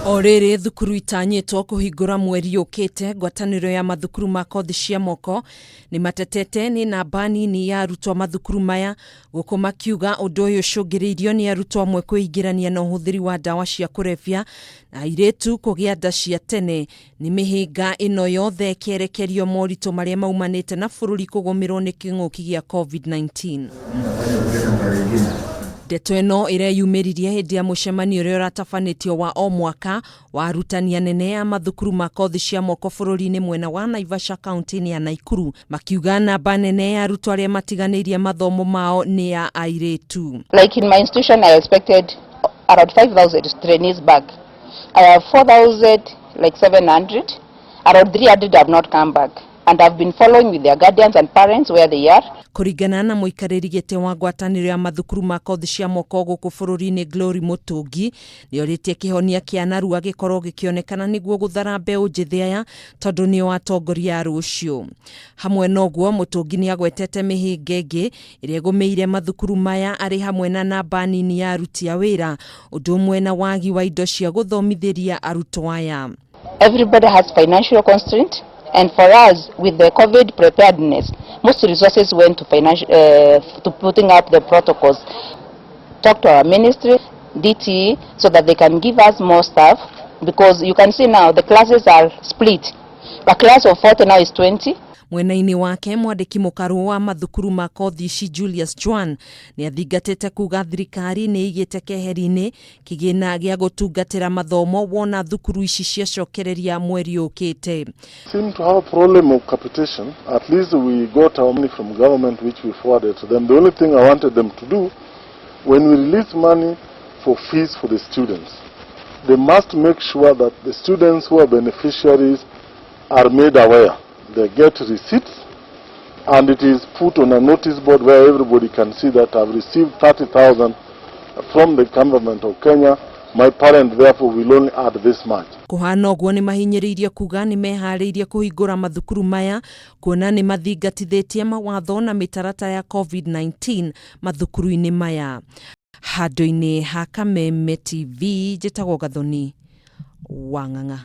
O rĩrĩ thukuru itanyĩtwo kũhingũra mweri ũkĩte, ngwatanĩro ya mathukuru ma kothi cia moko nĩ matetete nĩ namba nini ya arutwo mathukuru maya, gũkũ makiuga ũndũ ũyũ ũcũngĩrĩirio nĩ arutwo amwe kwĩingĩrania na ũhũthĩri wa ndawa cia kũrebia na airĩtu kũgĩa nda cia tene. Nĩ mĩhĩnga ĩno yothe ĩkĩerekerio moritũ marĩa maumanĩte na bũrũri kũgũmĩrwo nĩ kĩng'ũki gĩa COVID-19. Ndeto ĩno ĩreyumĩririe hĩndĩ ya mũcemanio ũrĩa ũratabanĩtio wa o mwaka wa arutani anene a mathukuru ma kothi cia moko bũrũri-inĩ mwena wa Naivasha kaunti-inĩ ya Naikuru, makiuga namba nene ya arutwo arĩa matiganĩirie mathomo mao nĩ ya airĩtu. Like in my institution, I expected around 5,000 trainees back. I have 4,000, like 700. Around 300 have not come back. And I've been following with their guardians and parents where they are. Kũringana na mũikarĩri gĩtĩ wa ngwatanĩro ya mathukuru ma kothi cia moko gũkũ bũrũri-inĩ Glory Mũtũngi, nĩorĩtie kĩhonia kĩa narua gĩkorwo gĩkĩonekana nĩguo gũthara mbeũ njĩthĩ aya tondũ nĩo atongoria a rũciũ. Hamwe na ũguo, Mũtũngi nĩagwetete mĩhĩnga ĩngĩ ĩrĩa ĩgũmĩire mathukuru maya arĩ hamwe na namba nini ya aruti a wĩra, ũndũ ũmwe na wagi wa indo cia gũthomithĩria arutwo aya. Everybody has financial constraint, and for us, with the COVID preparedness, most resources went to financial, to putting up the protocols. Talk to our ministry, DTE, so that they can give us more staff, because you can see now the classes are split. A class of 40 now is 20. Mwena-inĩ wake, mwandĩki mũkarũ wa mathukuru ma kothi ici Julius Juan nĩ athingatĩte kuga thirikari nĩ ĩigĩte keheri-inĩ kĩgĩna gĩa gũtungatĩra mathomo wona thukuru ici ciacokereria mweri ũkĩte. Seem to have a problem of capitation. At least we got our money from government, which we forwarded to them. The only thing I wanted them to do, when we release money for fees for the students, they must make sure that the students who are beneficiaries are made aware. They get receipts and it is put on a notice board where everybody can see that I've received 30,000 from the government of Kenya. My parent therefore will only add this much. Kũhana ũguo, nĩ mahinyĩrĩirie kuga nĩ meharĩirie kũhingũra mathukuru maya kuona nĩ mathingatithĩtie mawatho na mĩtaratara ya COVID-19 mathukuru-inĩ maya. Handũ-inĩ ha Kameme TV, njĩtagwo Gathoni Wang'ang'a.